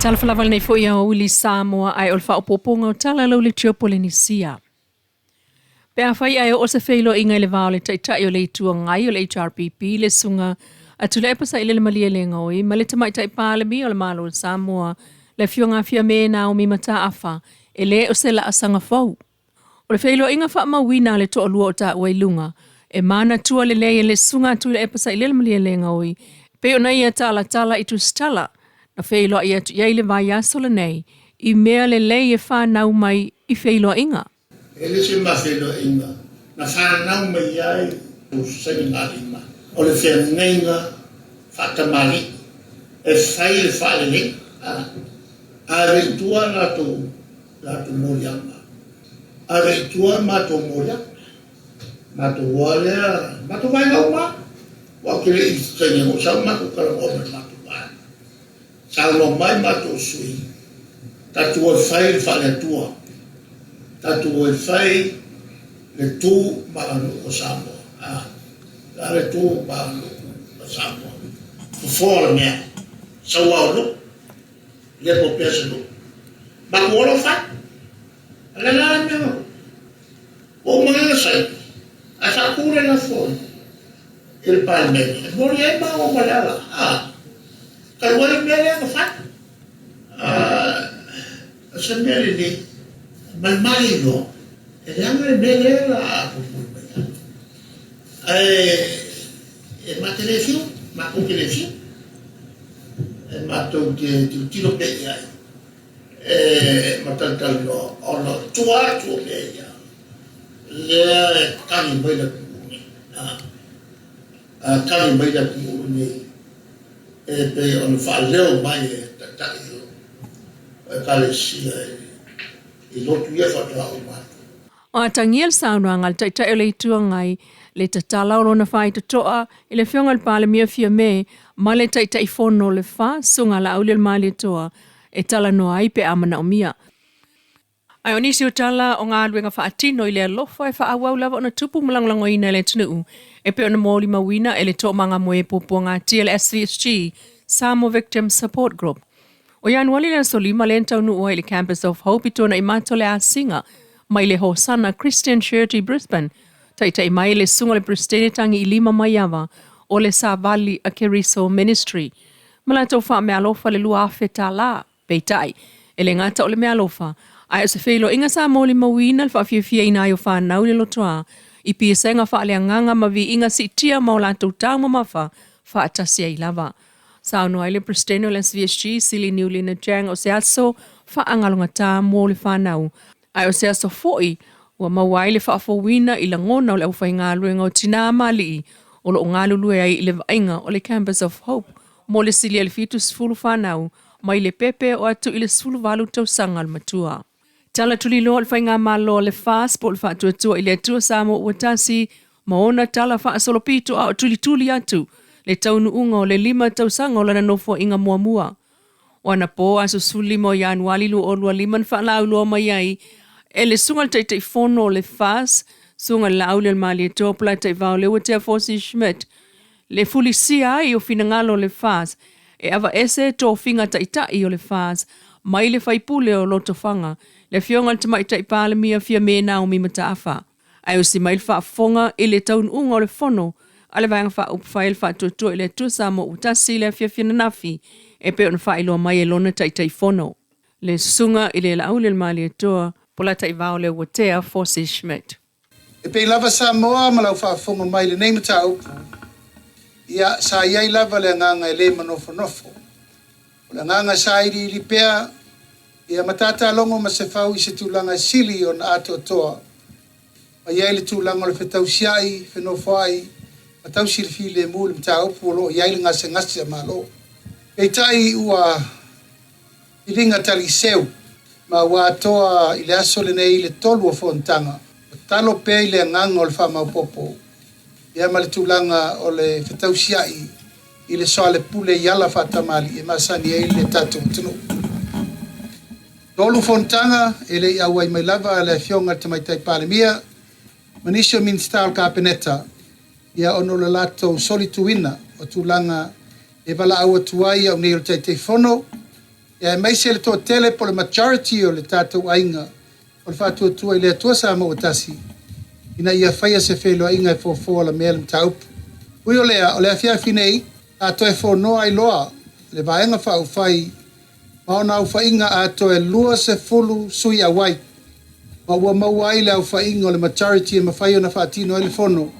Talofa lava lenei foi aoauli Samoa ae o le faaopoopoga o tala lau le tio Polenisia. Pe afai ae oo se feiloaiga i le va o le Taitai o le Itu Agai o le HRPP, le Susuga a Tuilaepa Sailele Malielegaoi ma le Tamaitai Palemia o le Malo o Samoa, le Afioga a Fiame Naomi Mataafa, e le o se laasaga fou. O le feiloaiga faamauina a le toalua o taua i luga, e manatua lelei e le Susuga a Tuilaepa Sailele Malielegaoi pei ona ia talatala i tusitala na feiloai atu i ai le vaiaso lenei i mea lelei e fanau mai i feiloaiga. E le se mafeiloaiga na fanau mai ai o sainigalima, o le feagaiga faatamalii e fai le faalelei, ave i tua latou latou moliaga, ave i tua matou moliaga, matou o lea, matou vaega uma lava. Aua ou te le i saini atu sau matou talanoa ma le matou vaega. Saunoa mai matou sui, tatou o e fai le faale-Atua, tatou o e fai le tu ma aganuu o Samoa. A, le a le tu ma aganuu o Samoa? Fofoa o le mea, saua o nuu, lepo pea se nuu. Matou o loa fai. A le la le mea o ua uma nei ona saini, ae faatu le lafo i le Palemene, e moli ai maua ma Leala. A, talu ai le mea lea na fai. A, o se mea lelei, ma le maliloa, e leaga le mea lea la a pupulu mai ai. Ae e ma te le fiu, matou te le fiu. E matou te tilotilo pea i ai e ma talatalanoa ona o tua atu o mea ia lea e tali mai le atunuu nei. A, tali mai le atunuu lenei e pei ona faaleo mai e taitai o Ekalesia i lotu ia faatoa uma atu. O atagia le saunoaga a le Taitai o le Itu Agai, le tatala o lona faitotoa i le Afioga i le Palemia Fiame ma le Taitaifono o le FAS, Susuga Laauli o le Malietoa, e talanoa ai pe a manaomia. Ae o nisi o tala o galuega faatino i le alofa e faaauau lava ona tupu ma lagolagoina e le atunuu e pei ona molimauina e le Toomagamoe Puapuagatia le SVSG, Samoa Victims Support Group. O Ianuali le aso 5 lea na taunuu ai i le Campus of Hope i Tuanaimato le asiga mai le Hosana Christian Church i Brisbane, taitai mai le Susuga i le Peresetene Tagiilima Maiava o le Savali a Keriso Ministry ma latou faameaalofa le $2,000. Peitai, e le gata o le meaalofa, ae o se feiloaiga sa molimauina le faafiafiaina ai o fanau i le lotoa i piasega faaleagaga ma viiga siitia ma o latou taumamafa faatasi ai lava. Saunoa ai le Peresetene o le SVSG, Sili Niulina Chang, o se aso faagalogata mo le fanau, ae o se aso foi ua maua ai le faafouina i lagona o le aufaigaluega o tinā ma alii o lo o galulue ai i le vaaiga o le Campus of Hope mo le silia i le 70 fanau mai le pepe o atu i le 18 tausaga le matua. Tala tuliloa o le Faigamalo a le FAST po o le Faatuatua i le Atua Samoa Ua Tasi ma ona tala faasolopito a o tulituli atu le taunuuga o le lima tausaga o lana nofoaiga muamua. O anapo aso 15 o Ianuali 2025 na faalauiloa mai ai e le Susuga i le Taitaifono o le FAST, Susuga i le Laauli o le Malietoa Polataivao Leuatea Fosi Schmidt, le fulisia ai o finagalo o le FAST e aveese tofiga taitai o le FAST mai le faipule o Lotofaga, le Afioga i le Tamaitai Palemia Fiame Naomi Mataafa. Ae usi mai le faafofoga i le taunuuga o le fono a le Vaega Faaupufai a le Faatuatua i le Atua Samoa ua tasi i le afiafi ananafi e pei ona faailoa mai e lona Taitaifono, le Susuga i le Laauli o le Malietoa, Polataivao Leuatea Fosi Schmidt. E pei lava Samoa ma lau faafofoga mai i lenei mataupu, ia, sa i ai lava le agaga e le manofonofo. O le agaga sa iliili pea, ia ma tatalogo ma se fau i se tulaga e sili ona atoatoa ma i ai le tulaga o le fetausiai, fenofoai ma tausi le filemu i le mataupu o lo o i ai le gasegase a Malo. Peitai ua filiga taliseu ma ua atoa i le aso lenei le tolu o fonotaga, tatalo pea i le agaga o le faamaopoopo ia ma le tulaga o le fetausiai i le soalepule i ala faatamalii e masani ai le tatou atunuu. Tolu fonotaga e le i auai mai lava le Afioga i le Tamaitai Palemia ma nisi o Minisita o le Kapeneta ia ona o le latou solituina o tulaga e valaau atu ai au nei o le Taitaifono. Ia aemaise le toatele po o le majority o le tatou aiga o le Faatuatua i le Atua Samoa ua Tasi ina ia faia se feiloaiga e fofo alamea le mataupu. Ui o lea, o le afiafi nei, a toe fonoa ai loa le Vaega Faaupufai ma ona aofaiga atoa e 20 sui auai, ma ua maua ai le aofaiga o le majority e mafai ona faatino ai le fono,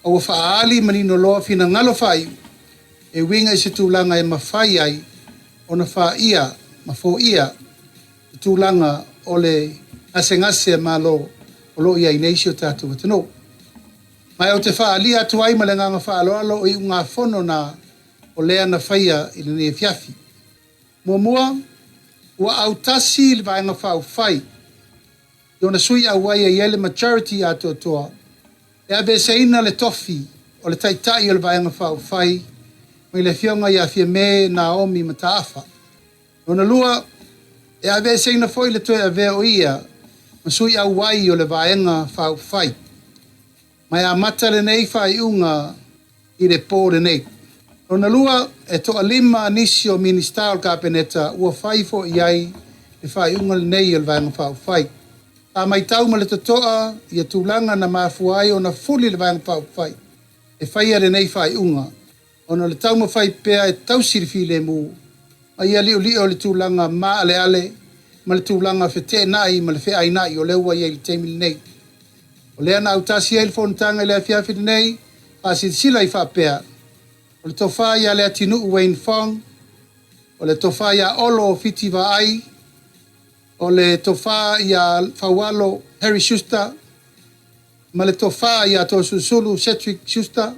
a ua faaali manino loa finagalo faaiu e uiga i se tulaga e mafai ai ona faia ma foia le tulaga o le gasegase a Malo o lo o i ai nei si o tatou atunuu. Ma ou te faaalia atu ai ma le agaga faaaloalo o iugafono na o lea na faia i lenei afiafi. Muamua, ua autasi le Vaega Faaupufai i ona sui auai e i ai le majority atoatoa e aveeseina le tofi o le Taitai o le Vaega Faaupufai mai le Afioga ia Fiame Naomi Mataafa. Lona lua, e aveeseina foi le toe avea o ia ma sui auai o le Vaega Faaupufai. Ma e amata lenei faaiuga i le po lenei. Lona lua, e toalima nisi o Minisita o le Kapeneta ua fai foi i ai le faaiuga lenei o le Vaega Faaupufai. Sa matau ma le totoa ia tulaga na mafua ai ona fuli le Vaega Faaupufai e faia lenei faaiuga, ona o le taumafai pea e tausi le filemu ma ia liolio le tulaga maaleale ma le tulaga feteenai ma le feainai o lea ua i ai i le taimi lenei. O lea na autasi ai le fonotaga i le afiafi lenei, faasilasila ai faapea, o le tofa ia Leatinuu Wayne Fong, o le tofa ia Olo Fiti Vaai, o le tofa ia Faualo Harry Schuster, ma le tofa ia Toeolesulusulu Cedric Schuster,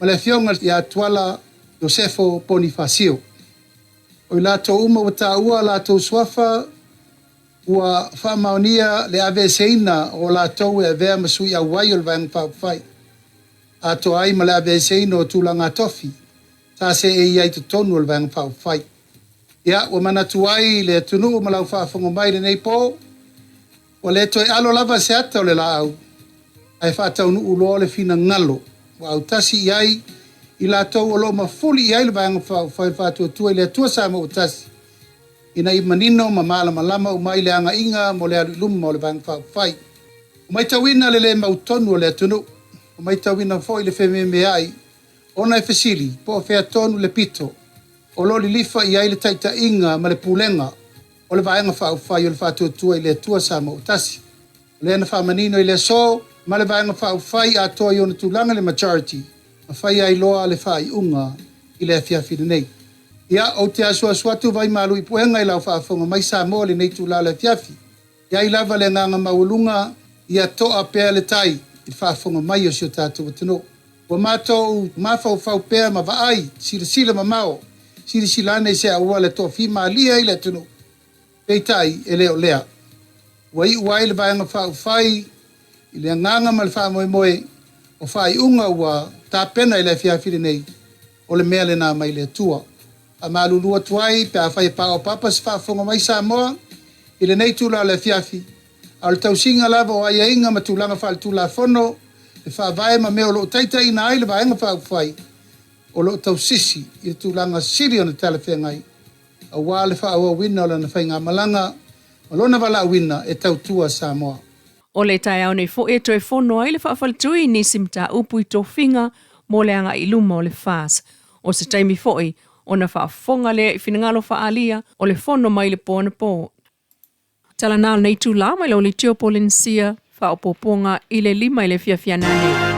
ma le afioga ia Tuala Iosefo Ponifasio. O i latou uma ua taua latou suafa ua faamaonia le aveeseina o latou e avea ma sui auai o le Vaega Faaupufai, atoa ai ma le aveeseina o tulaga tofi sa seei ai i totonu o le Vaega Faaupufai. Ia, ua manatu ai le atunuu ma lau faafofoga mai i lenei po, ua le toe alo lava se ata o le laau, ae faataunuu loa le finagalo ua autasi i ai i latou o lo o mafuli i ai le Vaega Faaupufai o le Faatuatua i le Atua Samoa ua Tasi, ina ia manino ma malamalama uma ai le agaiga mo le alu i luma o le Vaega Faaupufai. Ua matauina le le mautonu o le atunuu, ua matauina foi le fememeai ona e fesili po o fea tonu le pito o lo o lilifa i ai le taitaiga ma le pulega o le Vaega Faaupufai o le Faatuatua i le Atua Samoa ua Tasi. O lea na faamanino i le aso ma le Vaega Faaupufai atoa i ona tulaga le majority ma fai ai loa le faaiuga i le afiafi lenei. Ia, ou te asuasu atu vai malu i puega i lau faafofoga mai Samoa i lenei itula o le afiafi. E ai lava le agaga maualuga ia toa pea le tai i le faafofoga mai o si o tatou atunuu. Ua matou mafaufau pea ma vaai, silasila mamao, silasila ane i se auala e toafimalie ai le atunuu. Peitai, e le o lea. Ua iu ai le Vaega Faaupufai i le agaga ma le faamoemoe o faaiuga ua tapena i le afiafi lenei, o le mea lena mai le Atua. Faamalulu atu ai pe afai e paopapa se faafofoga mai Samoa i lenei itula o le afiafi, a o le tausiga lava o aiaiga ma tulaga faaletulafono, le Faavae ma mea o lo o taitaiina ai le Vaega Faaupufai, o lo o tausisi i le tulaga sili ona talafeagai aua le faaauauina o lana faigamalaga ma lona valaauina e tautua Samoa. O le taeao nei foi e toe fono ai le faafaletui i nisi mataupu i tofiga mo le agai i luma o le FAS. O se taimi foi ona faafofoga lea i finagalo faaalia o le fono mai le po anapo. Tala na o lenei itula mai lau Litio Polenisia, faaopoopoga i le 5 i le afiafi a nanei.